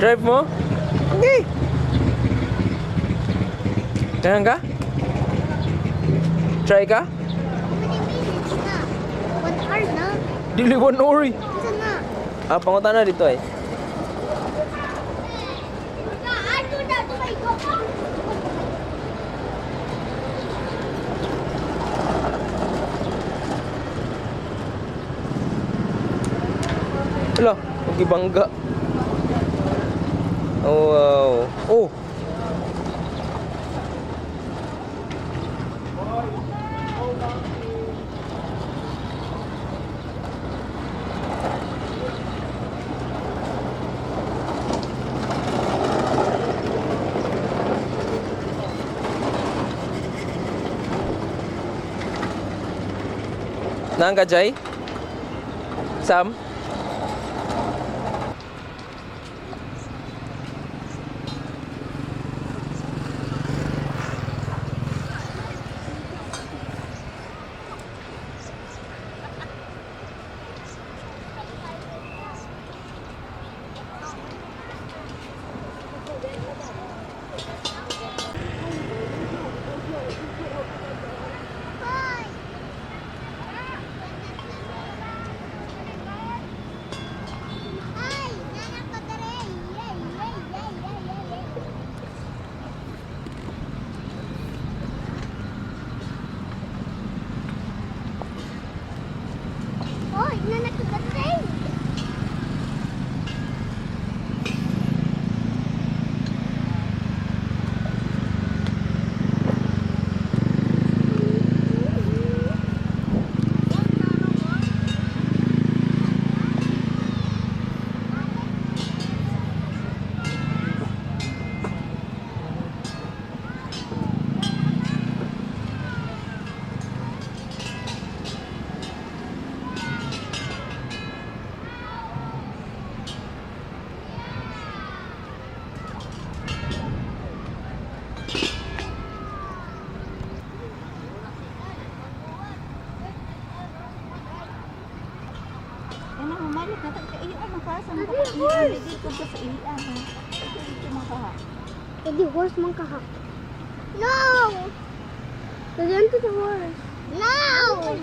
Drive mo? Okay. Ganun ka? Try ka? How many minutes na? 1 hour na? Dili 1 hour eh. Unsa na? Ah, pangutana dito eh. Wala, magibangga. Oh, wow. Oh. Naan ka, Jai? Sam? Ay, nanak ko dere. Yay, yay, yay, yay, yay, yay. Oy, nanak ko dere. Ano, humalik na tayo. Iyo, man ka. Sa mga kapatid. Dito ka sa iya. Ha? Dito man ka. Hindi horse man kaha. No! Doon to the horse. No!